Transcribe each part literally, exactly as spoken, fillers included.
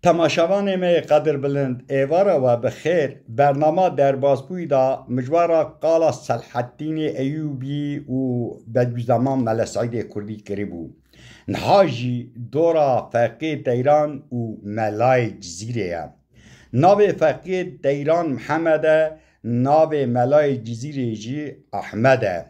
Temaşevanê me yê qedirbilind, êvara we bi xêr. Bernama derbasbûyî de mijwara qala Selhettînê Eyûbî û Bedwîzeman Mele Seîdê Kurdî kiribû. Niha jî dora Feqiyê Teyran û Melayê Cizîrê ye. Navê Feqiyê Teyran Mihemed e, navê Melayê Cizîrê jî Ehmed e.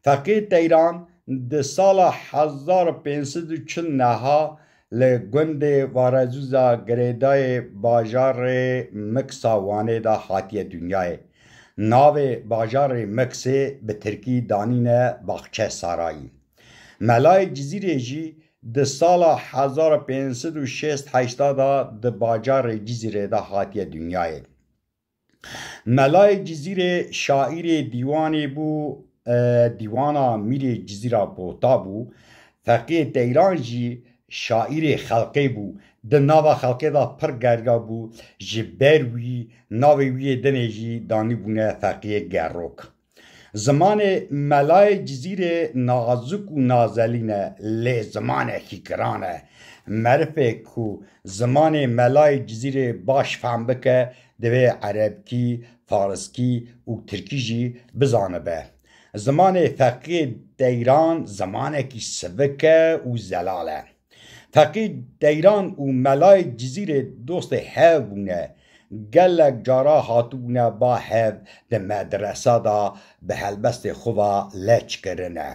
Feqiyê Teyran di sala hezar û pênc sed û çil neha li gundê Varezûza Girêdayê bajarê Miksa Wanê de hatiye dinyayê. Navê bajarê Miksê bi tirkî danîne Baxçe Sarayî. Melayê Cizîrê jî di sala hezar û pênc sed û şêst heyşta de di bajarê Cizîrê de hatiye dinyayê. Melayê Cizîrê şaîrê dîwanê bû, e, dîwana Mîrê Cizîra Bota bû. Feqiyê Teyran jî şaîrê xelqê bû. Di nava xelqê de pir gerga bû. Ji ber wî navê wî yê dinê jî danîbûne Feqiyê Gerok. Zimanê Melayê Cizîrê nazik û nazelîn e, lê zimanekî giran e. Merivê ku zimanê Melayê Cizîrê baş fehm bike, divê erebkî, fariskî û tirkî jî bizanibe. Zimanê Feqiyê Teyran zimanekî sivik e û zelal e. Feqî Teyran û Melayê Cizîrê dostê hev bûne. Gelek cara hatibûne ba hev, di medresa de bi helbestê xwe ve leç kirine.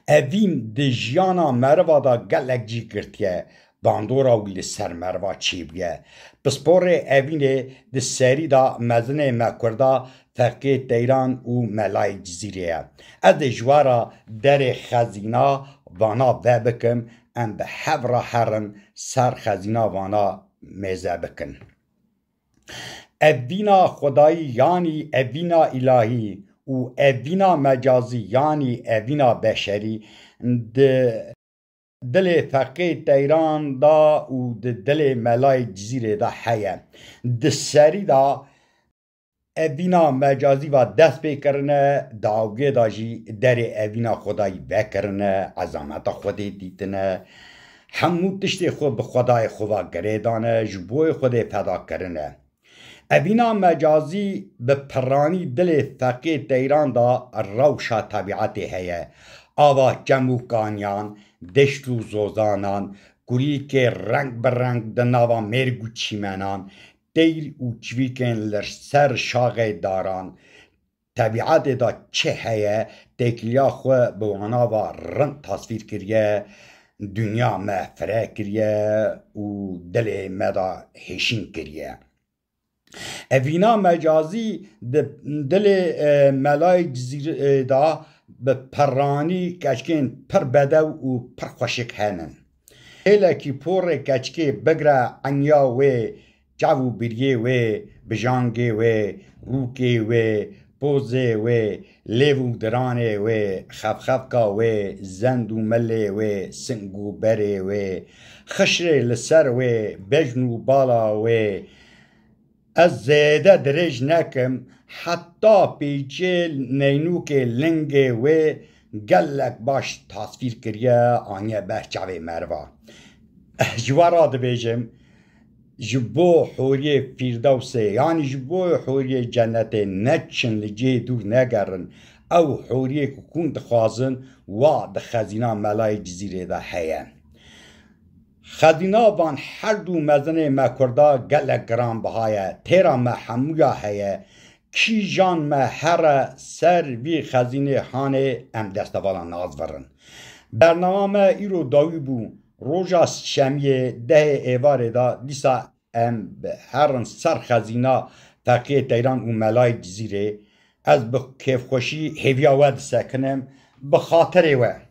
Evîn di jiyana meriva de gelek cî girtiye. Bandora wî li ser meriva çêbûye. Pisporê evînê di serî de mezinê me kurda Feqiyê Teyran û Melayê Cizîrê ye. Ez dê ji we re derê xezîna vana vebikim, em bi hev re herin ser xezîna vana mêze bikin. Evîna xwedayî yanî evîna îlahî û evîna mecazî yanî evîna beşerî di dilê Feqê Teyran de û di dilê Melayê Cizîrê de heye. Di serî de evîna mecazî ve dest pê kirine, di awgê de jî derê evîna xwedayî vekirine, ezameta Xwedê dîtine, hemû tiştê xwe bi xwedayê xwe ve girêdane, ji boyê Xwedê feda kirine. Evîna mecazî bi piranî dilê Feqê Teyran de rewşa tebîetê heye. Ava çem û kaniyan, deşt û zozanan, kulîlkê reng bi reng di nava mêrg û çîmenan, teyr û çivîkên li ser şaxê daran, tebîetê de çi heye, têkiliya xwe bi wana ve rind tasvîr kiriye, dinya me fire kiriye û dilê me de hêşîn kiriye. Evîna mecazî di dilê, e, Melayê Cizîrê de bi piranî keçikên pir bedew û pir xweşik hene. Hêlekî porê keçikê bigre eniya wê, çav û biriyê wê, bijangê wê, rûkê wê, pozê wê, lêv û diranê wê, xevxevka wê, zend û milê wê, sing û berê wê, xişrê li ser wê, bejn û bala wê, ez zêde dirêj nekim, heta pêçê neynûkê lingê wê gelek baş tasvîr kiriye, aniye ber çavê meriva. Ji we re dibêjim, ji bo hûriyê Fîrdewsê, yanî ji bo hûriyê cenetê neçin, li cihê dûr negerin. Ew hûriyê ku hûn dixwazin, wa di xezîna Melayê Cizîrê de heye. Xezîna van her du mezinê me kurda gelek giranbiha ye. Têra me hemûya heye. Kîjan me here ser vî xezînê hanê, em destevala nazvirin. Bernama me îro dawî bû. Roja şemiyê dehê êvarê de dîsa em bi herin ser xezîna Feqiyê Teyran û Melayê Cizîrê. Ez bi kêfxweşî hêviya we disekinim, bi xatirê we.